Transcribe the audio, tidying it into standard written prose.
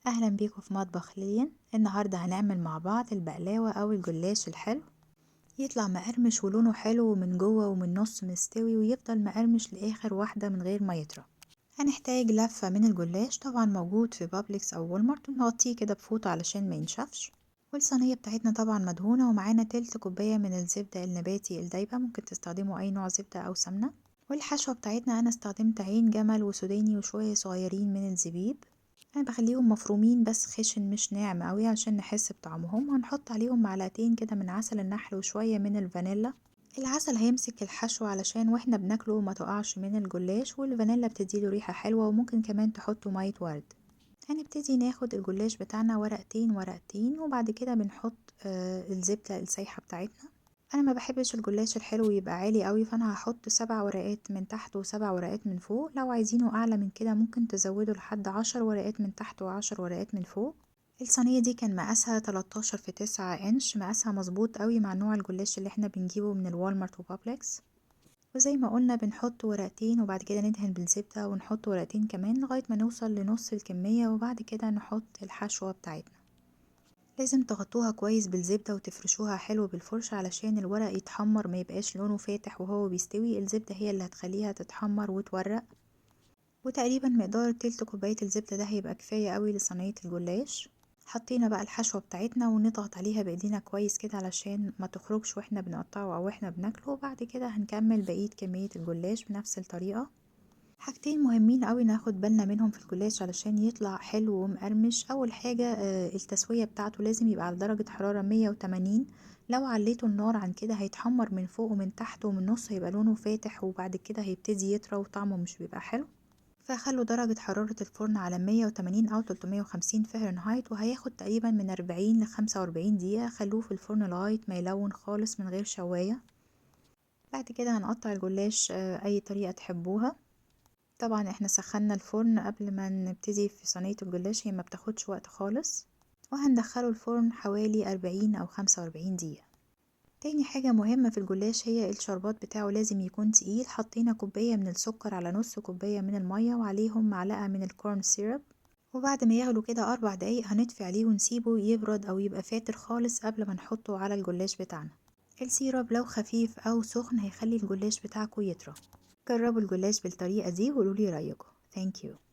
أهلا بيكم في مطبخ ليليان. النهاردة هنعمل مع بعض البقلاوة أو الجلاش الحلو، يطلع مقرمش ولونه حلو من جوه ومن نص مستوي، ويفضل مقرمش لآخر واحدة من غير ما يطرى. هنحتاج لفة من الجلاش، طبعا موجود في بابليكس أو وولمارت، ونغطيه كده بفوطة علشان ما ينشفش. والصينية بتاعتنا طبعا مدهونة، ومعانا تلت كوباية من الزبدة النباتي الدايبة، ممكن تستخدموا أي نوع زبدة أو سمنة. والحشوة بتاعتنا أنا استخدمت عين جمل وسوداني وشوية صغيرين من الزبيب، أنا بخليهم مفرومين بس خشن مش ناعم قوي عشان نحس بطعمهم. هنحط عليهم معلقتين كده من عسل النحل وشوية من الفانيلا. العسل هيمسك الحشو علشان واحنا بناكله ما تقعش من الجلاش، والفانيلا بتديله ريحة حلوة، وممكن كمان تحطوا مية ورد. هنبتدي ناخد الجلاش بتاعنا ورقتين ورقتين، وبعد كده بنحط الزبدة السايحة بتاعتنا. انا ما بحبش الجلاش الحلو يبقى عالي قوي، فانا هحط 7 ورقات من تحت و7 ورقات من فوق. لو عايزينه اعلى من كده ممكن تزودوا لحد 10 ورقات من تحت و10 ورقات من فوق. الصينية دي كان مقاسها 13 في 9 انش، مقاسها مظبوط قوي مع نوع الجلاش اللي احنا بنجيبه من الوالمارت وبابليكس. وزي ما قلنا بنحط ورقتين وبعد كده ندهن بالزبدة ونحط ورقتين كمان لغاية ما نوصل لنص الكمية، وبعد كده نحط الحشوة بتاعتنا. لازم تغطوها كويس بالزبدة وتفرشوها حلو بالفرشة علشان الورق يتحمر ما يبقاش لونه فاتح وهو بيستوي. الزبدة هي اللي هتخليها تتحمر وتورق. وتقريبا مقدار تلت كوباية الزبدة ده هيبقى كفاية قوي لصينية الجلاش. حطينا بقى الحشوة بتاعتنا ونضغط عليها بايدينا كويس كده علشان ما تخرجش واحنا بنقطعه او واحنا بناكله. وبعد كده هنكمل بقية كمية الجلاش بنفس الطريقة. حاجتين مهمين قوي ناخد بالنا منهم في الجلاش علشان يطلع حلو ومقرمش. اول حاجة، التسوية بتاعته لازم يبقى على درجة حرارة 180. لو عليتوا النار عن كده هيتحمر من فوق ومن تحت ومن النص هيبقى لونه فاتح، وبعد كده هيبتدي يطرى وطعمه مش بيبقى حلو. فخلوا درجة حرارة الفرن على 180 أو 350 فهرنهايت، وهياخد تقريبا من 40 لخمسة وأربعين دقيقة. خلوه في الفرن لغاية ما يلون خالص من غير شواية. بعد كده هنقطع الجلاش، أي طريقة تحبوها. طبعا احنا سخنا الفرن قبل ما نبتدي في صينية الجلاش، هي ما بتاخدش وقت خالص. وهندخله الفرن حوالي 40 أو 45 دقيقة. تاني حاجة مهمة في الجلاش هي الشربات بتاعه لازم يكون تقيل. حطينا كوباية من السكر على نص كوباية من المية، وعليهم معلقة من ال corn syrup. وبعد ما يغلو كده 4 دقايق هنطفي عليه ونسيبه يبرد أو يبقى فاتر خالص قبل ما نحطه على الجلاش بتاعنا. ال syrup لو خفيف أو سخن هيخلي الجلاش بتاعكو يطرى. جربوا الجلاش بالطريقة دي وقولولي رأيكم. Thank you.